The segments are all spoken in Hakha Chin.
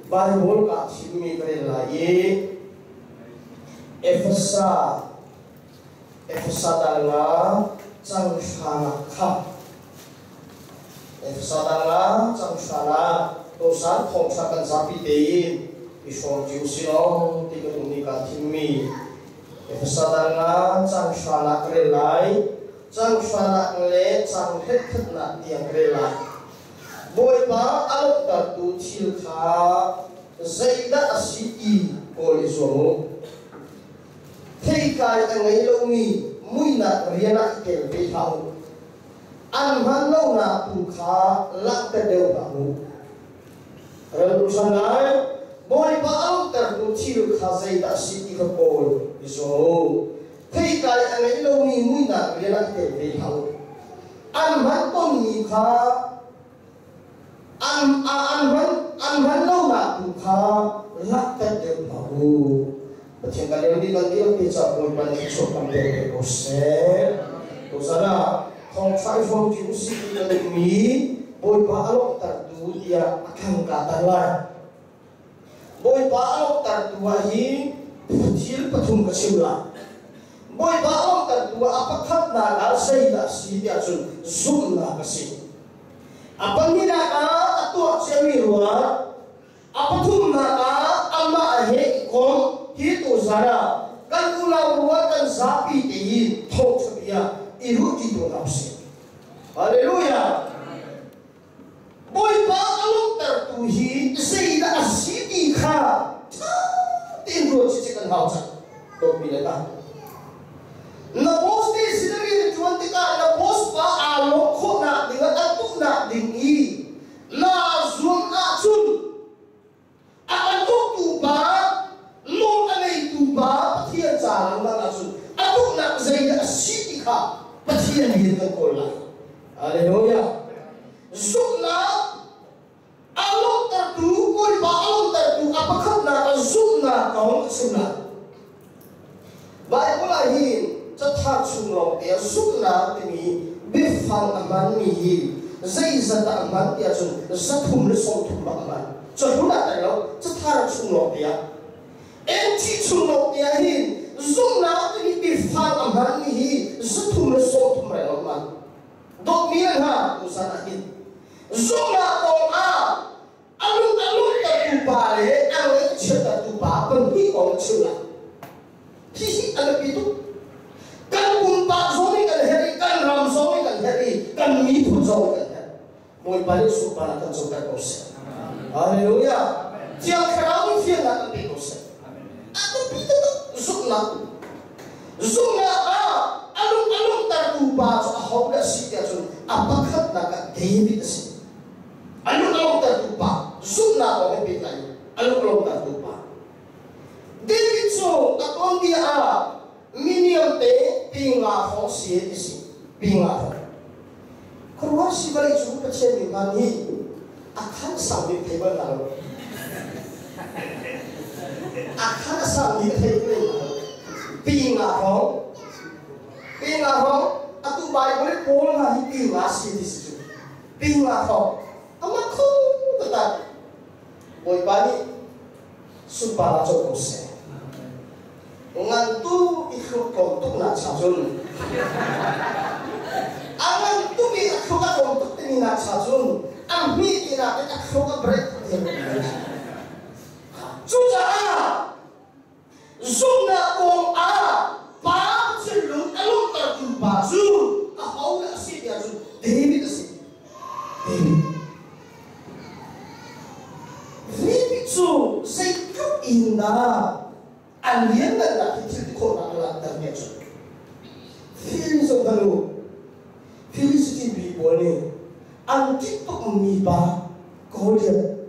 Bible kaa thimmi ka rel lai i Efesa Efesa dal nga cang hranak kha Efesa dal nga cang hranak tosan thawngṭha kan zapi tein i hrawm cio silaw ti ka duhmi kaa thimmi Efesa dal nga cang hranak ka rel lai cang hranak le cang hlekhatnak tiang ka rel lai. Bawipa a lawmhtertu thil kha zeidah a si ti kawl i zuam u. Theitlai a ngei lomi muihnak rian ah i tel ve hlah u. An hman lonak tu kha langhter deuh hlah u. Ral hran lai, Bawipa a lawmhtertu thil kha zeidah a si ti kha kawl i zuam u. Theitlai a ngei lomi muihnak rian ah i tel ve hlah u. An hman tawnmi kha an an hman an hman lonak tu kha langhter deuh hlah u. Pathian kan rel dih kan dihlak te caah Bawipa nih thluachuah kan pek ve ko seh. Tuzan ah thawngṭha i hrawm ṭi usih ti ka duhmi Bawipa a lawmhtertu tiah a thang kaa tan lai. Bawipa a lawmhtertu ah hi thil pathum ka chim lai. Bawipa a lawmhtertu ah a pakhatnak ah zeidah a si tiah cun zumhnak a si. A pahnihnak ah a tuah ciami ruat, a pathumnak ah amah he i kom hi tuzan ah kan unau rual kan zapi te hi thawngṭha bia i ruahṭi tuah hna usih. Hallelujah! Bawipa a lawmhtertu hi zeidah a si ti kha ṭha tein ruat cicek an hau cang. Dawtmi le ta. Na boss nih sinari na ṭuan tikah na boss pa aa lawmh khawhnak ding ah a duhnak ding i naa zuam ahcun a kan uktu pa nawl a ngeitu pa Pathian ca langnak ahcun a duhnak zeidah a si ti kha Pathian rian kan kawl lai. Hallelujah. Zumhnak a lawmhtertu Bawipa a lawmhtertu a pakhatnak a zumhnak kong a chim lai. Bible ah hin cathar chung lawng te ah zumhnak timi biafang a hmanmi hi zeizat dah a hman ti ahcun 330 bak a hman. Cahlun ah tel lo, cathar chung lawng te ah. NT chung lawng te ah hin zumhnak timi biafang a hmanmi hi 330 reng a hman. Dawtmi le hna, tuzan ah hin zumhnak kong ah a lung a lungtertu pa le a ngaihchiattertu pa pahnih kong a chim lai. Hihi a biapi tuk. Kan pumpak zong nih kan herh i kan ram zong nih kan herh i kan miphun zong nih kan herh. Bawipa nih sunparnak kan coter ko seh. Hallelujah. Thiang Thlarau nih fiannak kan pe ko seh. A biapi taktak zumhnak. Zumhnak ah a lung a lungtertu pa cu ahodah a si tiah cun a pakhatnak ah David a si. A lung a lawmhtertu pa zumhnak kong he pehtlai in a lung a lawmhtertu pa. David cu a tuanbia ah miniam te pinga hrawng si ti si pinga hrawng. Khuaruah si vawlei cung Pathian mi hna nih a khan sang bik thei bal hna lo. A khan a sang bik thei bal hna lo. Pinga hrawng. Pinga hrawng. Atu Bible Paul hna hi pinga si ti si cu. Pingla thawng a mak kho taktak. Bawipa nih sunparnak co ko seh. Ngan tu i thluk tlawm tuk nak cha cun a ngan tuk i a thluk a tlawm tuk timi nak cha cun a hmi ti nak in a thluk a break te. Cucaah Zumhnak kong ah pa thinlung a lawmhtertu pa cu ahodah a si tiah cun David a si. David. David cu zeitluk in dah a lianngannak hi thil ti khawhnak a langhter nih cun Phil zong u Philistine mi pawl nih an ṭih tukmi pa Goliath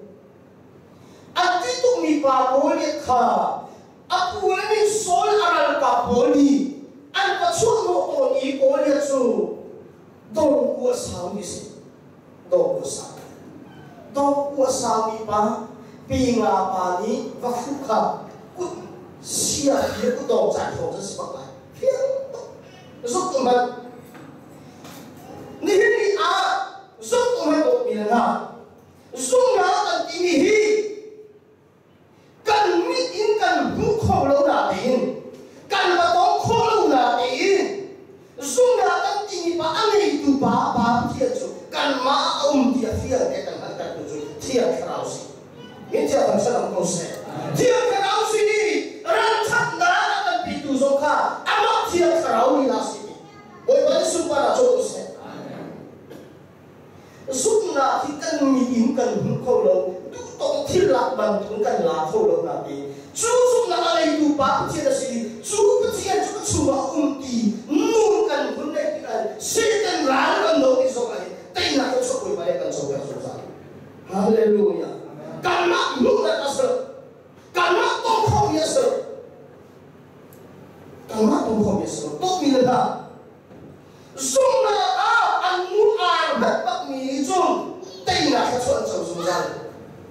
A ti tukmi pa pawl nih kha a pu le nih Saul a ralkap pawl nih an va chuahhnawh tawn i Goliath cu dawngku a saumi a si. Dawngku a sau. Dawngku a saumi pa pinga pa nih va fuh kha kut sia hi kutdawng cai thawng cu a si bak lai. Fiang tuk. Zuk tu hmanh. Nihin ni ah zuk tu hmanh dawtmi le hna zumhnak kan timi hi Min thiang kan salam ko seh. Thiang Thlarau si i ralchanhnak a kan pitu zong kha amah Thiang Thlarau lila si. Bawipa nih sunpar ah caw seh. Zumhnak hi kan mit in kan hmu kho lo, duhtawk thil lak bantuk kan la kho lo nain cu zumhnak a ngeitu Pa Pathian a si i cu Pathian cu ka chungah a um ti nun kan hun neih tikah Satan ral kan do ti zong ah hin teinak cu chuah Bawipa nih kan coter zungzal. Hallelujah. Kanmah hmuhnak a si lo. Kanmah tong khomi a si lo. Kanmah tong khomi a si lo. Tawhmi le hna Zumhnak ah an nu aa hngat bakmi cun teinak kha chuah an co zungzal.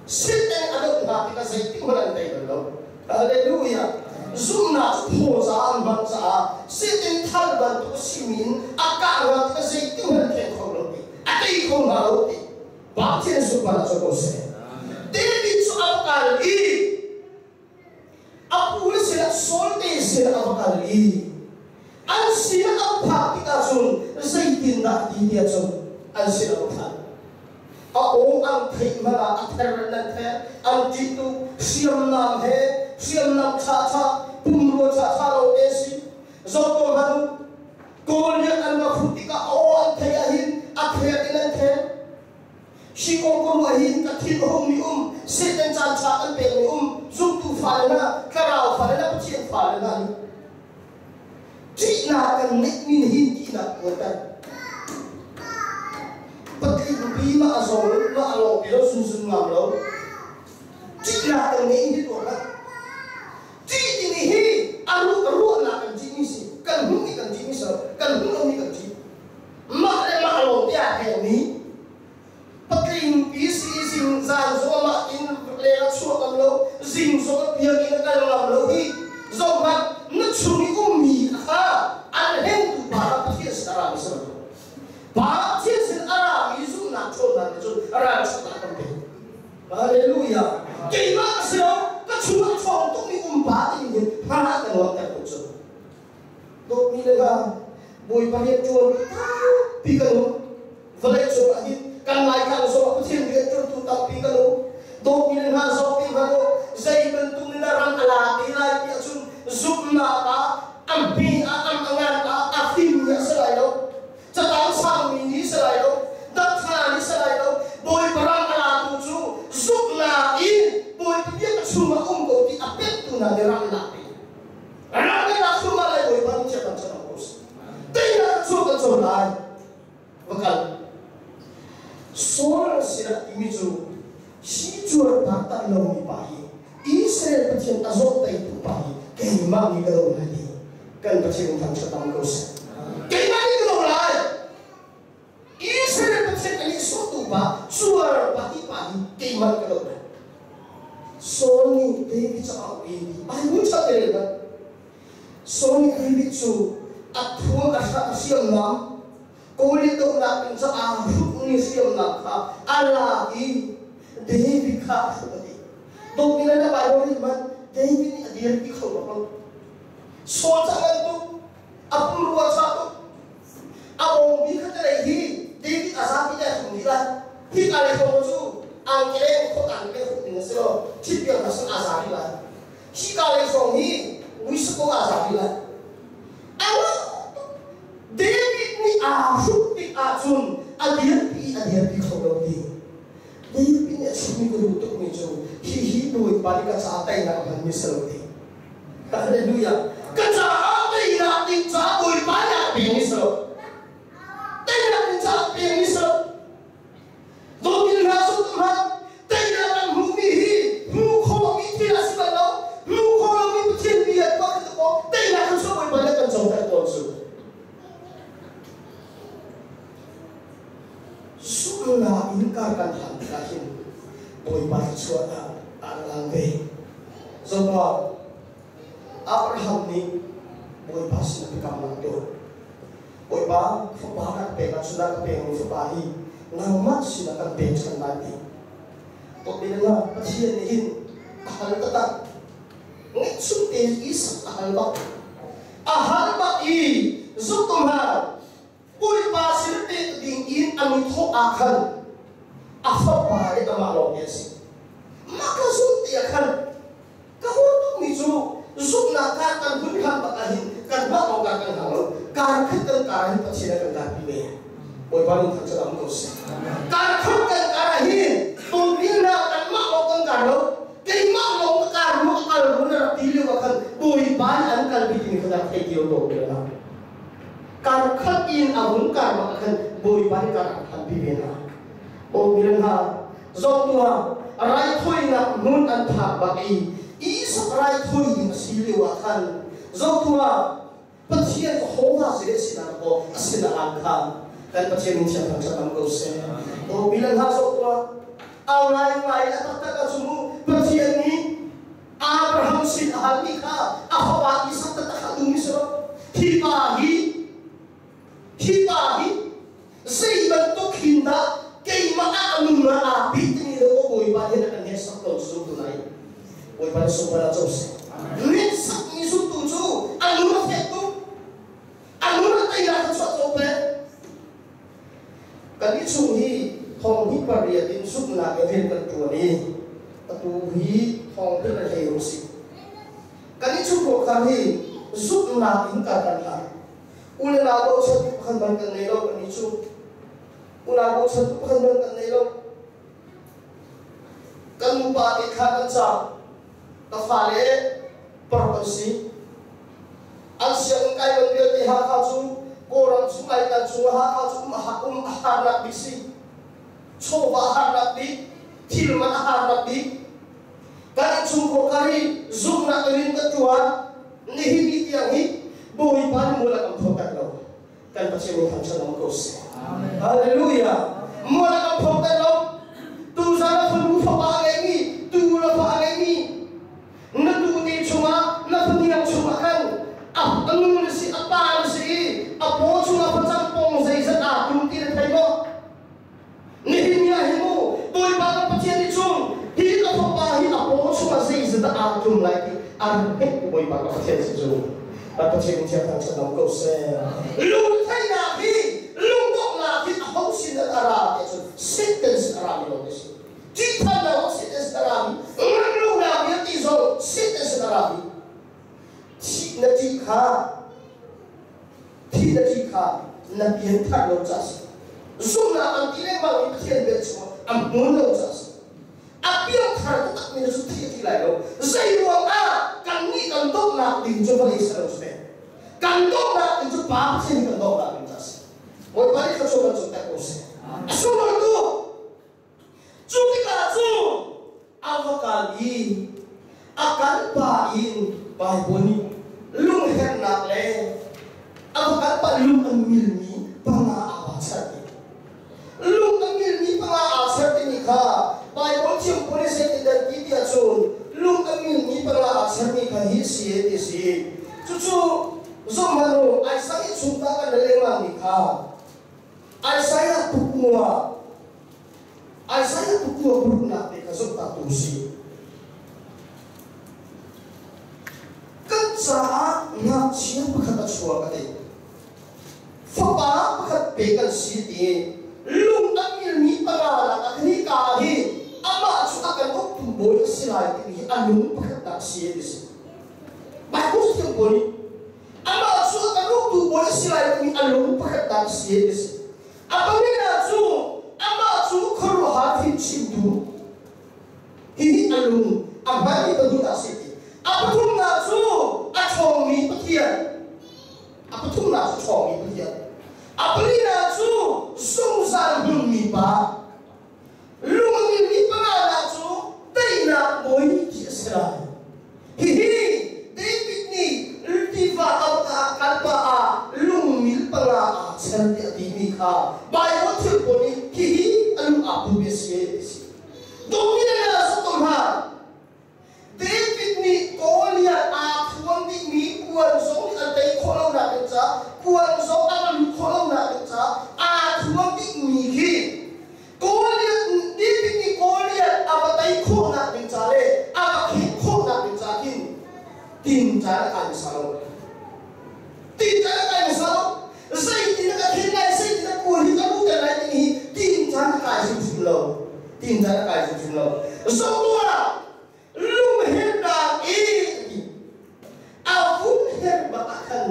Satan a doh hna tikah zeitik hmanh an tei bal lo. Hallelujah! Zumhnak cu phaw caah an hman caah Satan thal bantuk a simi in a kah hna tikah zeitik hmanh an thleng kho lo ti. A tei kho hna lo ti. Pathian sunparnak cu ko seh. David cu a va kal i A pu le sinah Saul te sinah a va kal i an sinah an phak tikah cun zeitindah ti tiah cun an sinah va phan. A aw an theih hmanh ah a ther in an ther, an ṭih tuk, hriamnam he hriamnam ṭhaṭha, pumrua ṭhaṭha lo te si. Zoh ko hmanh u, Goliath an va fuh tikah a aw an theih ahhin a ther in an ther. Hi kong ka ruah hin ka thin a hungmi um, Satan caan ṭha kan pekmi um, zumtu fale hna, thlarau fale hna, Pathian fale hna nih ṭihnak kan ngeihmi nih hin ṭihnak kuater. Patling pi mah a zong mah a lawng pi lo sunsun ngam lo. Ṭihnak kan ngeih hi tuah hlah. Ṭih timi hi a ruahnak kan ṭihmi si, kan hmuhmi kan ṭihmi si lo, kan hmuh lomi kan ṭih. Mah le mah lawng te aa hengmi patling pi si zing zan zong amah inn leng a chuah ngam lo zing zong a biakinn a kal ngam lo hi zohhmanh na chung i ummi kha an hengtu pa kha Pathian sin a rami si lo. Pathian sin a rami zumhnak ṭhawnnak nih cun ralṭhatnak kan pek. Hallelujah. Keimah ka si lo, ka chung a ṭhawng tukmi um pa timi hin hna kan nuamter tuk cu. Dawtmi le hna, Bawipa rianṭuan tampi kan um. Vawlei cung ah hin kan Laitlang zongah Pathian rianṭuantu tampi kan um. Dawtmi le hna zong ti hmanh u, zei bantuk in dah ram a la te lai ti ahcun zumhnak ah a hme ah a ngan ah a fimmi a si lai lo. Catang sangmi nih si lai lo. Datthla nih si lai lo. Bawipa ram a latu cu zumhnak in Bawipa bia ka chungah um ko ti a pektu hna nih ram lak ding. Ralkap suma lai Bawipa nih chiat kan chan ko si. Teinak cu kan co lai. Va kal. Saul sinah timi cu hi cuar tak lomi pa hi Israel Pathian a zawh teitu pa hi keimah nih ka do lai ti kan Pathian thangṭhat am ko seh. Keimah nih ka do lai. Israel Pathian a nihsawhtu pa cuar pa hi pa hi keimah nih ka do lai. Saul nih David cu a auh i Bible ṭha te rel hmanh. Saul nih David cu a thuam a hriamnam Goliath dohnak ding cu aa hrukmi hriamnam kha a lak i David kha a hruk a ti. Dawtmi le na Bible nih hmanh David nih a dirpi kho bak lo. Saul cu a ngan tuk, a pumrua ṭha tuk, A awngmi kha te lei hi David a zapi te a thum dih lai. Hi ka lei thawng cu angkeleng khot angkeleng hruk ding a si lo. Thit piak hna sun aa za rih lai. Hi ka lei hrawng hi Wisako aa za rih lai. A David nih aa hruk tik ahcun a dirpi a dirpi kho lo ti. David nih a chimmi ka duh tukmi cu hihi Bawipa nih ka caah teinak a hmanmi si lo ti. Hallelujah. Ka caah teinak ding caah Bawipa nih a pek mi si lo. Teinak ding caah pek mi si lo. Dawtmi hna cu hmanh teinak kan hmuhmi hi hmuh khawhmi thil a si bal lo. Hmuh khawh lomi Pathian bia tuah kan tuah teinak kan chuah Bawipa nih a kan coter tawn cu. Zumhnak in kar kan hlan tikah hin Bawipa thluachuahnak a lang ve. Zohtuah, Abraham nih Bawipa sin a biakamnak a tuah. Bawipa, fapa na ka pek ahcun na ka pekmi fapa hi nangmah sinah kan pek ṭhan lai ti. Dawtmi na Pathian nih hin a hal taktak. Ngeihchun tein Isak a hal bak. A hal bak i zumtu hna, Bawipa sin pek ding in an i thawh ah khan a fapa le amah lawng te a si. Mah kha kar ah hin Pathian a kan karpi ve. Bawipa min thangṭhat am ko seh. Kar khat kan kar ah hin tonbilnak kanmah lawng kan kar lo, keimah lawng ka kar lu ka kal lu na rak ti lio ah khan Bawipa nih an kalpi timi kha rak thei ti lo to na. Kar khat in a vung kar bak ah khan Bawipa nih kar a phanpi ve hna. Bawmbil hna, zong tuah raithawinak hmun an phak bak i Isak raithawi ding a si lio ah khan zohtuah Pathian Jehovah si le sinak aw a sinah aan khan kan Pathian min thiang thangṭhat am ko seh. Bawmbil hna zohtuah a ngaingai a taktak a cu Pathian nih Abraham sin a halmi kha a fapa Isak taktak a duhmi si lo. Hi pa hi Hi pa hi zei bantuk hin dah keimah ah a nung ah aa bih timi le aw Bawipa nih a kan hneksak ko zumtu lai. Bawipa nih sunpar ah co seh. Hneksakmi zumtu cu a lung a fek tuk. A lung a tei ah chuah ko pek. Kan i chung hi thong hnih pariat in zumhnak in rian kan ṭuan i atu hi thong hnih le hlei rung si. Kan i chung kha hi zumhnak in kar kan hlan. U le nau bochan pakhat hmanh kan ngei lo kan nih cu. Unau bochan pakhat hmanh kan ngei lo. Kan nupa te kha kan cang. Ka fale paruk an si. An sianginn kai ban vialte Hakha cu Kawlram chung Laikan chung Hakha cu um um a harnak bik si. Chawva a harnak bik, thil man a harnak bik. Kan innchungkhar kha hi zumhnak in kan ṭuan. Nihin ni tiang hi Bawipa nih mual a kan photer lo. Kan Pathian nih thangṭhat om ko seh. Hallelujah. Mual a kan photer lo. Tuzan a fanu fapa a ngeimi, tu le fa a ngeimi, na tu te chungah, na fahniang chungah khan a nu na si, a pa na si i a paw chungah facang pong zeizat aa tum ti na thei maw? Nihin ni ah hin mu Bawipa kan Pathian nih cun hi ka fapa hi a paw chungah zeizat dah aa tlum lai ti a rak hnek Bawipa ka Pathian si cu kan Pathian in thiang thangṭhat ko seh. Lungtheihnak hi lungdonghnak hi a ho sin dah a ra ti cun Satan sin a rami lawng si. Ṭihphannak zong Satan sin a rami, nganlonak vialte zong Satan sin a rami. Thih na ṭih kha Thi na thi kha na pianthar lo ca si. Zumhnak an ti lengmang i Pathian bia chungah a hmun lo ca si. A piangthar taktak mi na cu thi a thi lai lo. Zei ruang ah kannih kan donghnak ding cu vawlei si lo si. Kan donghnak ding cu Pa Pathian hi kan donghnak ding ca si. Bawipa nih thluachuah kan cung tek ko seh. A sunglawi tuk. Cu tikah cu a va kal i a kal pah in Baibal nih lungherhnak le a va kal pah lung a milmi panga aa ser ti. Lung a milmi panga aa ser timi kha Baibal thiam pawl nih zeitindah ti ti ahcun lung a milmi panga aa sermi kha hi si ti si. Cucu zohhmanh u, Isaiah i chungta kan rel lengmangmi kha Isaiah pakua Isaiah pakua paruknak te kha zoh ta tu si. Kan caah ngakchia pakhat a chuak a ti. Fapa pakhat pe kan si ti lung a milmi panga lak ah hi ka hi amah cu a kan uktu bawi a si lai timi hi a lung pakhat nak si ti si. Bible thiam pawl nih Amah cu a kan uktu bawi a si lai timi a lung pakhat dah si a si. A palinak cu amah cu khuaruahhar fimchimtu hihi a lung a hmanmi pahnih dah si ti. A pathumnak cu a ṭhawngmi Pathian. A pathumnak cu ṭhawngmi Pathian. A palinak cu zungzal hmunmi pa. Lungmi panganak cu teinak bawi ti a si lai. Hihi David nih tiva a kal pah ah lungmil panga aa cher tiah a timi kha Baibal thil pawl nih hihi a lung aa putmi a si ti si. Dominion ah suk ko hna. David nih Goliath aa thuam dihmi kuan zong nih an tei khawh lonak ding caah kuan zong a va lut khawh lonak ding caah aa thuam dihmi khi Goliath David nih Goliath a va tei khawhnak ding ca le a va khen khawhnak ding caah khin tin caan a kai hmasa lo. Tin caan a kai hmasa lo. Zeitin a ka khen lai, zeitin a kuan hi ka luhter lai timi hi tin caan a kai hrimhrim lo. Tin caan a kai hrimhrim lo. Zohtuah lunghernak i a vun her bak ah khan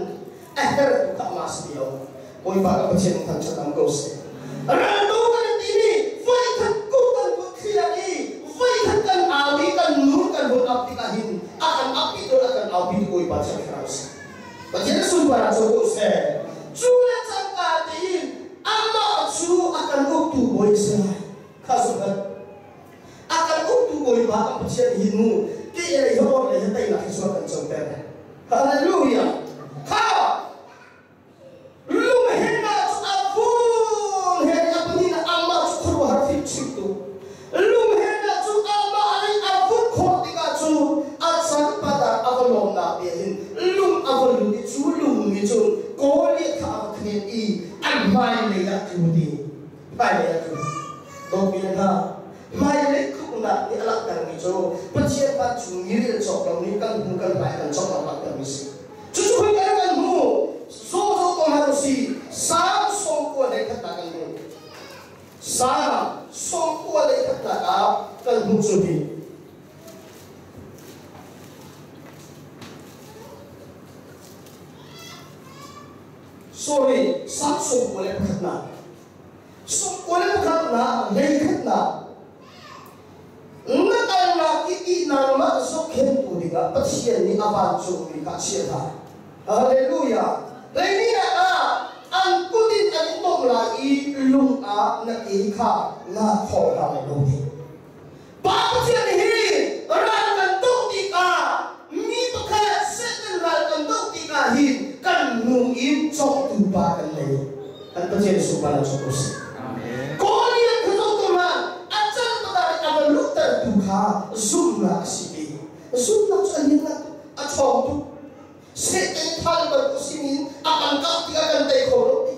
a hertu kha amah si ti lo. Bawipa kan Pathian in thangṭhat am ko seh. Raldo kan timi voikhat kum kan put thliak i voikhat kan au i kan nur kan hun ap tikah hin a kan ap pi a kan au pi Bawipa Thiang Thlarau si. Pathian sunpar ah co ko seh. Cu le cangka tein amah cu a kan uktu bawi a si lai. Kha zumh A kan uktu Bawipa kan Pathian hi nu ke lei he or lei he teinak hi sual kan coter. Hallelujah. Kha lunghennak cu a vun he a panin amah cu khuaruahhar fim chimtu. Lunghennak cu amah lei a vun khawh tikah cu a can pat ah a va lawmnak bia hin lung a va lut i cu lung nih cun Goliath kha a va khen i an hmailei ah tlu ti. Hmailei ah tlu. Dawtmi hna, hmailei tluknak nih a langhtermi cu Pathian vancung mi rel cawk lo nih kan hnu kan hmai kan cawk a langhtermi si. Cucu hoi kan kan hmu. Zaw zaw ko hna usih. Salm 91 kan hmu. Salm 91 ah kan hmuh cu hi. Sorry, Salm 91. 91 hleikhatnak na kalnak i i nangmah zohkhentu dingah Pathian nih a vancungmi kha a chiah hna. Hallelujah! Hleihnih ah an kut in an in bawmh lai i lung ah na ke kha naa khawng hna lai lo ti. Pa Pathian hi ral kan doh tikah mi pakhat Satan ral kan doh tikah hin kan hnu in cawktu pa kan nei. Kan Pathian sunparnak cu ko seh. Goliath kha zoh hmanh a cal pakhat a va luhtertu kha zumhnak a si i zumhnak cu a lianngan tuk, a ṭhawng tuk. Satan thal bantuk sinin a kan kah tikah kan tei kho lo ti.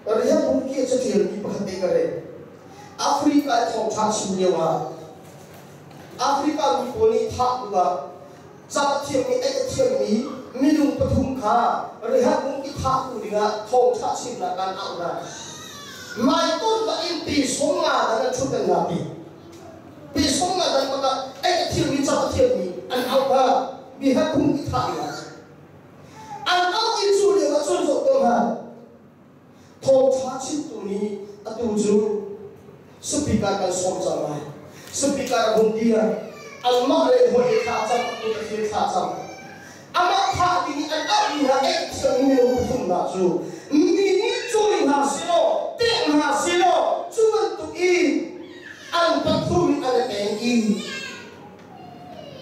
Riahbung ki a caṭialmi pakhat te ka rel. Africa i thawngṭha chim lio ah Africa mi pawl nih thah duh ah ca a thiammi ei a thiammi minung pathum kha riahbung i thah tu dingah thawngṭha chimnak an auh hna. Maiton bak in pi 50 dan an ṭhut an hna pi. Pi 50 dan bak ah ei a thiammi ca a thiammi an auh hna. Riahbung i thah dingah. An auh i cu lio ah cun zoh ko hna. Thawngṭha chimtu nih atu cu speaker kan sawm cang lai. Speaker a vun dir. Anmah le hawi thla cam atu ka thil thla cam. Amah thah ding i an auhmi hna eih thiammi minung pathum hna cu mi nih cawi hna selaw, teh hna selaw cu bantuk i an pathum in an i peng i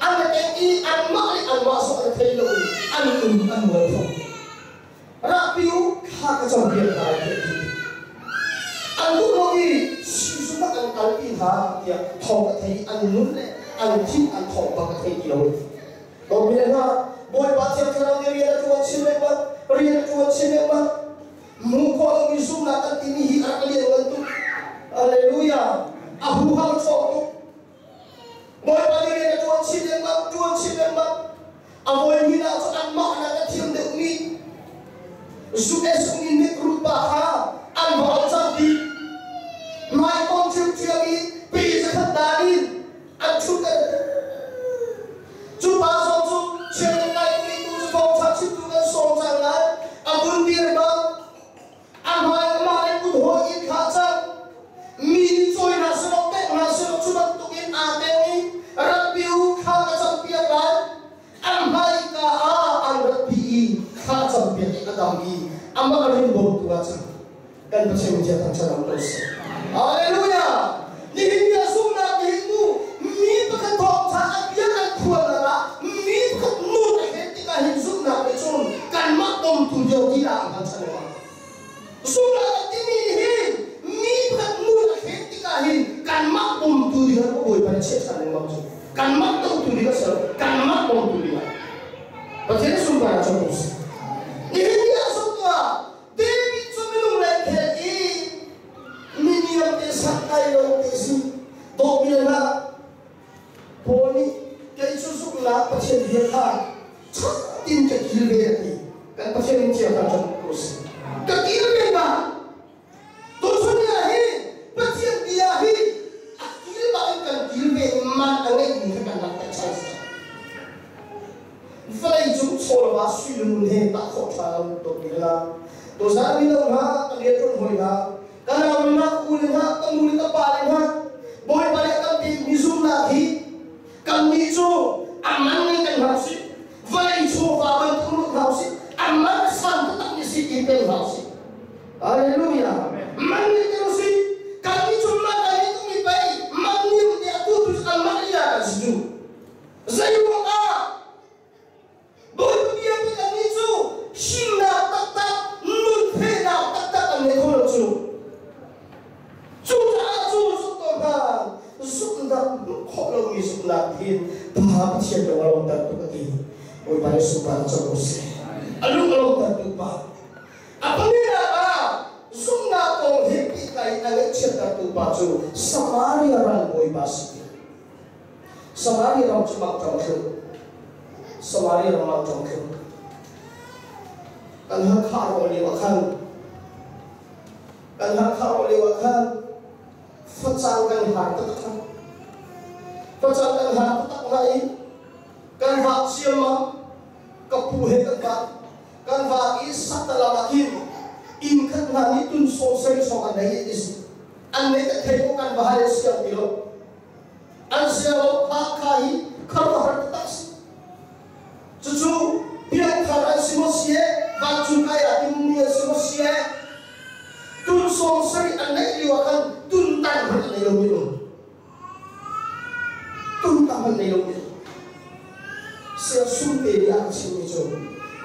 an i peng i anmah le anmah zong an i thei lo i an um an mual pho. Rahpi u, thla ka campiak hna lai tiah a ti. An duh lo i siizung ah an kalpi hna tiah thawng a thei i an nun le an thin an thawng bak a thei ti lo. Dawtmi le hna, Bawipa Thiang Thlarau nih rian a ṭuan chin lengmang, rian a ṭuan chin lengmang. Hmuh khawh lomi zumhnak kan timi hi a rak lianngan tuk. Hallelujah! A huham ṭhawng tuk. Bawipa nih rian a ṭuan chin lengmang, ṭuan chin lengmang. A voihnih ah cun anmah nak a thiam deuhmi US mi Nick pa kha an va al cang dih. Hmaikong ṭhiamṭhiam i pi zakhat dan in an ṭhut an Cu pa zong cu chiat ngai mi tu cu thawngṭha chimtu kan sawm cang lai. A vun dir bang A hmai amah le kut hawi in thlah cang. Mi nih cawi hna selaw pek hna selaw cu bantukin aa tel i ratpi u thla ka campiak lai. An hmaika ah an ratpi i thla campiak i a dam i amah rin bawmtu ah cun kan Pathian bia thangṭhat am ko seh. Hallelujah! Nihin ni ah zumhnak hi mu mi pakhat thawngṭha a bia an phuan ah mi pakhat nun a hen tikah hin zumhnak nih cun kanmah bawmtu lio ti ah an kan chan lengmang. Zumhnak a timi nih hin mi pakhat nun a hen tikah hin kanmah bawmtu ding ah Bawipa nih chiah ṭhan lengmang cu. Kanmah dotu ding a si lo, kanmah bawmtu ding ah. Pathian sunparnak cu ko seh. Nihin ni ah zumtu ah David cu minung le khel i miniam te santlai lo te si dawhmi hlah. Paul nih kei cu zumhnak Pathian bia kha ṭha ka kilven a ti. Kan Pathian in thiang kan ko si. Ka kilven ba. Tuchun ni ah hin Pathian bia hi a kil bak in kan kilven man a ngeihmi kha kan langhter chan si. Vawlei cung chawlva sui le ngun he tah khawh ṭha lo dawtmi la. Tuzan mino hna, kan rianṭuan hawi hna, kan nau hna, ka u le hna, ka nu le ka pa le hna, Bawipa nih a kan pekmi zumhnak hi kannih cu a man in kan hna usih. Vawlei chawva bantuk lut hna usih. A man san taktak mi si ti peng hna usih. Hallelujah. Man nih kan usih. Kannih cu man a nih tukmi pei man nih te atu tu cu kan mah lila kan si cu. Zeiruang ah Bawipa bia pi kannih cu himnak taktak, nunphehnak taktak kan ngei kho lo cu. Cucaah cu zumh ko hna, zumhnak hmuh khawh lomi zumhnak hin Pa Pathian lung a lawmter tuk a ti. Bawipa nih sunparnak co ko seh. A lung a lawmter tuk pa. A palinak ah zumhnak kong he pehtlai in a ngaihchiattertu pa cu Samaria ral bawipa si. Samaria ram cu mangṭam thlung. Samaria ram mangṭam thlung. Kan Hakha rawh lio ah khan kan Hakha rawh lio ah khan facang kan har taktak. Facang kan har taktak na i kan vak ciammam ka pu he kan vak kan vak i saktalam ah khin inn khat hna nih tun sawm sarih sawng an nei i an nei ka thei ko kan va hal siang ti lo. An sianglo Hakha hi khuaruahhar taktak si. Cucu piangthar an si maw si eh, vancung kai ah timmi an si maw si eh, tun sawm sarih an neih lio ah khan tun tang hmanh an nei lomi um. Tun tang hmanh nei lomi um. Sia sum te nih a ka chimmi cu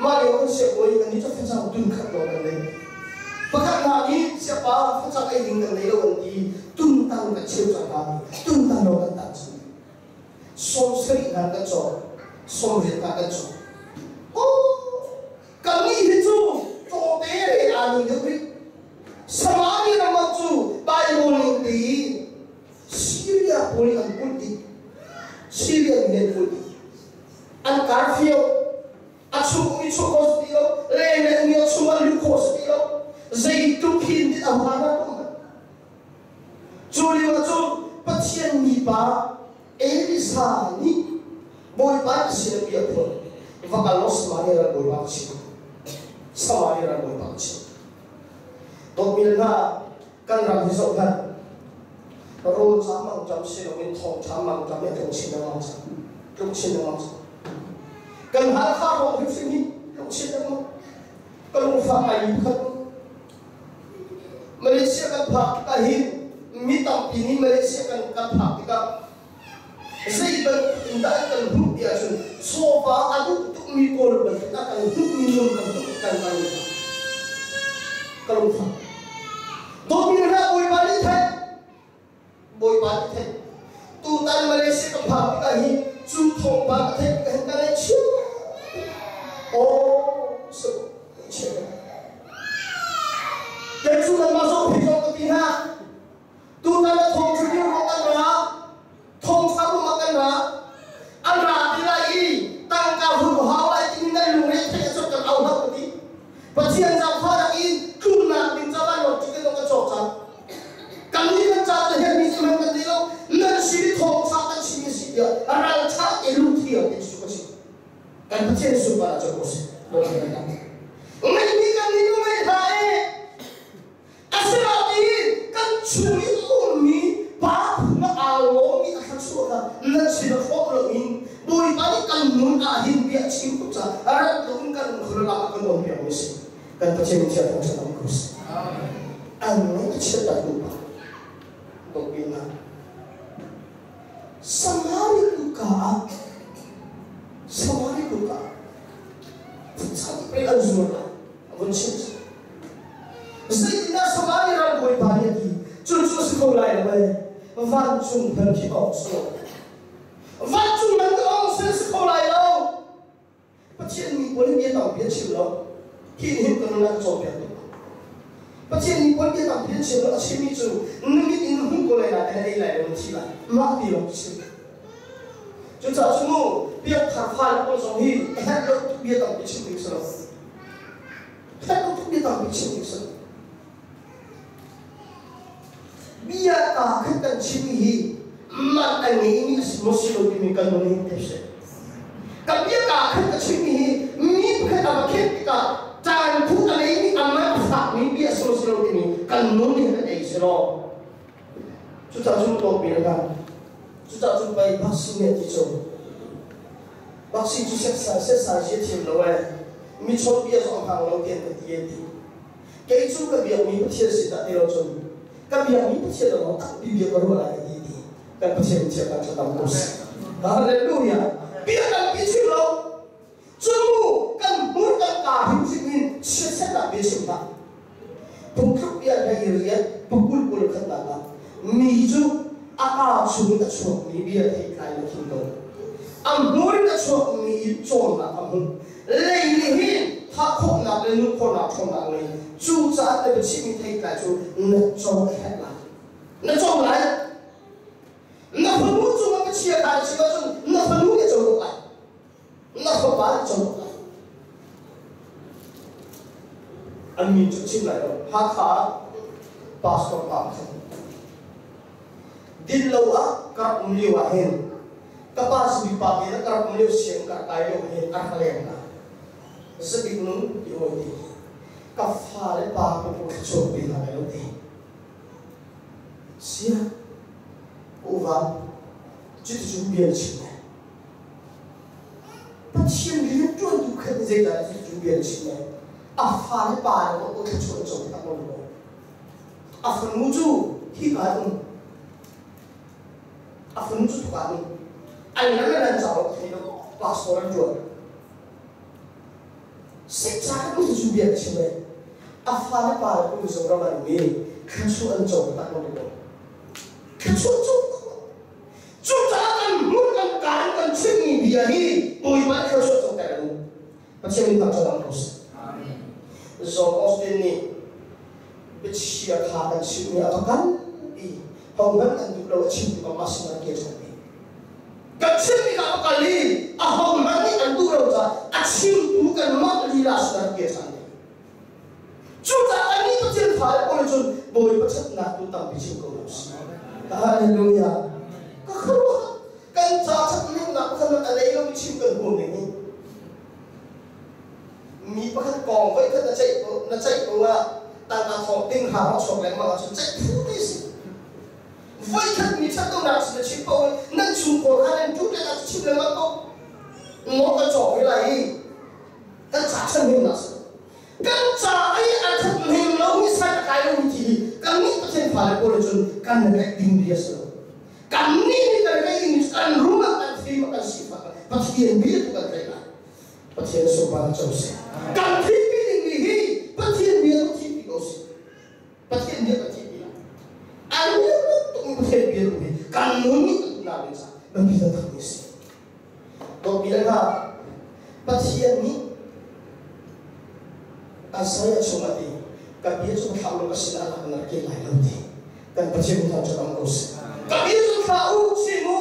mah lio kan siangbawi kan nih cu facang tun khat lawng kan nei. Pakhat hna nih siapa facang ei ding kan nei lo an ti tuntang kan cheu cang hna tuntang lawng kan tang cang. 70 hna kan cawk, 80 hna kan cawk. Oh, kannih hi cu cawte he aa ning deuh rih. Samari ram ah cu Bible ning ti Syria pawl nih an kulh dih. Syria nih an kulh dih. An karfio a chung i chuah khawh si ti lo, leng le a chung ah luh khawh si ti lo. Zeitluk hin dit a hmaan ah Cu lio ah cun Pathian mipa Elisa nih Bawipa na sin a bia phun va kal law Samaria ral bawipa ka chim. Samaria ral bawipa ka chim. Dawtmi hna, kan ram hi zoh hmanh. Rawl ca mangṭam si loin thawngṭha mangṭam hi a tlung chin lengmang cang. Tlung chin lengmang cang. Kan Halkha ruang hrimhrim hi tlung chin lengmang. Ka lungfah ngai mi pakhat. Malaysia kan phak tikah hin mi tampi nih Malaysia kan kan phak tikah zei bantuk in dah an kan hmuh ti ahcun chawva a duh tukmi Kawl bantuk a kan hmuhmi nun bantuk kan kan ka lungfah. Dawtmi hna Bawipa nih theih Bawipa nih theih tutan Malaysia ka phak tikah hi cu thawngpang ka theih tikah hin ka ngaihchia. Oh, so ngaihchia. Kei cu kanmah zong phi zong ka ti hna. Tutan a thawng cu dir ruang an ra, thawngṭha ruang ah kan ra. An ra ti lai i tangka hum hau lai timi nan lungre theih a cawk kan au hlah ka ti. Pathian zaangfahnak in tlunnak ding ca vanlawng ticket zong kan cawk cang. Kannih kan ca cu herhmi zeihmanh kan ti lo. Nan sin i thawngṭha kan chim i si tiah ralṭha te lungthiang tein cu ka chim. Kan Pathian sunparnak cu ko seh. Ngeihmi kan nih nu ngei hlah e. Asinain kan chung i a ummi pa phung ah aa lawmmi a thluachuah kha nan sin ah hrawk loin Bawipa nih kan nun ah hin bia a chim tuk caah rat loin kan um kho a kan awnpiakmi a si. Kan Pathian thiang thangṭhat um ko seh. An ngaih a chiat tak duh pa. Dawtnak. Samari kutka ah Samari kutka ah phunchak pei an zuar lai. A vun chim. Zeitindah Samaria ram bawipa nih a ti? Cu cu a si kho lai lo ee. Vancung hman khi awng si lo. Vancung hman ka awng si si kho lai lo. Pathian mi pawl bia tampi an chim lo. Hi nih hin ka nun ah ka cawnpiak tuk. Pathian mi pawl bia tampi an chim lo. A chimmi cu na mit in na hmuh ko lai nain na ei lai lo na thi lai. Mah ti lawng chim. Cucaah cu mu piangthar fale pawl zong hi a herh lo tuk bia tampi chim ding si lo. Herh lo tuk bia tampi chim ding si lo. Bia ta khat kan chim hi man a ngeimi a si maw si lo timi kan nun hin thei seh. Ka bia ka khat ka chim hi mi pakhat a va khet tikah caan phu a ngeimi a man a tlakmi bia si lo si lo timi kan nun nih kan ei si lo. Cucaah cun dawtmi le hna, cucaah cun pei vaccine nih a ti cu. Vaccine cu setsai setsai si a thiam lo ee. Mi chawnbia zong a hmang lo ti an ka ti e ti. Kei cu ka biakmi Pathian si dah ti lo cun ka biakmi Pathian lo tampi bia ka ruah lai ka ti ti. Kan Pathian thiam kan thlacam ko seh. Hallelujah. Bia tampi chim lo. Cun mu kan hmur kan kaa hrimhrim in chiatsernak bia chim hlah. Phungthluk bia hlei riat pakul kul khatnak ah mi cu a kaa chung in a chuakmi bia theitlai na thim ko. A hmur in a chuakmi in cawnnak a hmuh. Lei nih hin thah khawhnak le nun khawhnak ṭhawnnak ngei. Cucaah na biachimmi theitlai cu na co a herh lai. Na co lai. Na fanu cungah biachia kha na chim ahcun na fanu nih a co tuk lai. Na fapa nih co tuk lai. An min cu chim lai lo. Hakha ah pastor pa pakhat din lo ah ka rak um lio ah hin ka pa simi pa te ka rak um lio siang ka rak kai lio hin a rak leng hna. Zabik nung ti hawi ti. Ka fa le pa ko ko thluachuak pe hna lai lo ti. Sia uva cuticun bia na chim lai. Pathian rianṭuantu khan zeidah cuticun bia na chim lai? A fa le pa le ko thluachuah an co tak lo maw? A fanu cu hika ah um. A fanu cu thuka ah um. An lam le an ca lo thei lo. Pastor an ṭuan. Sikca kan cuticun bia na chim lai. A fa le pa le kum Mizoram an um i thluachuah an co tak lo maw? Thluachuah co tak lo. Cucaah kan hmun kan kaan kan chimmi bia hi Bawipa nih thluachuah coter a duh. Pathian min thangṭhat ko seh. John Austin nih biachia kha kan chimmi a va kal i hohmanh an duh lo a chim tikah mah sinah ke ṭhan ve. Kan chimmi kha a va kal i ahohmanh nih an duh lo caah a chimtu kanmah lila sinah ke ṭhan ve. Cucaah annih Pathian fale pawl nih cun Bawipa ṭhatnak tu tampi chim ko hna usih. Hallelujah. Ka khuaruah kan ca ṭhathnemnak pakhat a nei lomi chim kan huam ning hi. Mi pakhat kong voikhat na ceih na ceih ko ah tangka thong ting ha hong chuak lengmang ahcun ceih phu ti si. Voikhat mi ṭhatlonak sin na chim paoh i nan chungkhar kha nan ṭut le chim lengmang ko. Maw kan cawk ve lai i kan ca ṭhathnemnak si. Kan ca i a ṭhathnem lomi sai a kai lomi thi hi kannih Pathian fale pawl cun kan reih ding bia si lo. Kannih nih kan reih ding kan rum ah kan fim ah kan sifak ah Pathian bia tu kan reih lai. Pathian sunparnak co seh. Kan thihpi dingmi hi Pathian bia tu thihpi ko sih. Pathian bia kan thihpi lai. An tuk mi Pathian bia tu hi kan nun nih kan tunak ding caah biapi taktak mi si. Dawtmi le hna, Pathian nih Isaiah chung a ti, ka bia cu thlah law ka sinah lak na rak lai lo ti. Kan Pathian thang cu dam ko seh. Ka bia cu thlah u, chim u,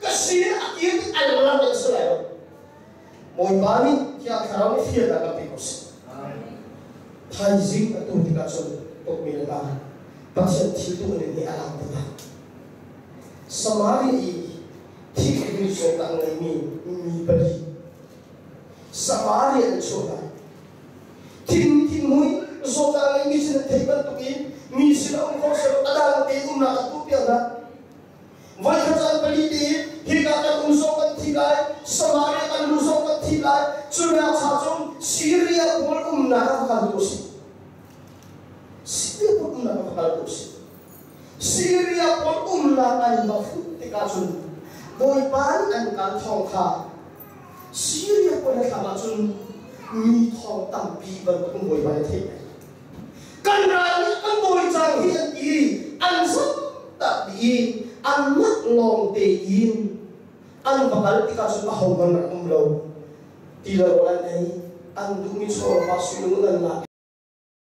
ka sin a kir ti an lang in si lai lo. Bawipa nih Thiang Thlarau nih fialnak kan pe ko seh. Thaizing a tu tikah cun dawtmi le hna, Pathian thil tuah ning hi a lang taktak. Samaria i thihmi zawtnak ngeimi mi pali Samaria an chuah hna. Thin thinmui zawtnak ngeimi sin an theih bantukin mi sin a um kho selaw a dang tein umnak an tuahpiak hna. Voikhat caan pali tein hika kan um zong kan thi lai, Samaria kan lu zong kan thi lai, cu nak cha cun Syria pawl umnak ah va kal tu usih. Syria pawl umnak ah va kal tu usih. Syria pawl umnak an va fuh tikah cun Bawipa nih an kal thawng kha Syria pawl he thlam ahcun mi thawng tampi bantukin Bawipa nih a theih. Kan ral nih kan bawi cang hi an ti an zam tak dih i anmah lawng tein an va kal tikah cun ahohmanh rak um lo ti lo an ei an duhmi chawva sui lung an lak.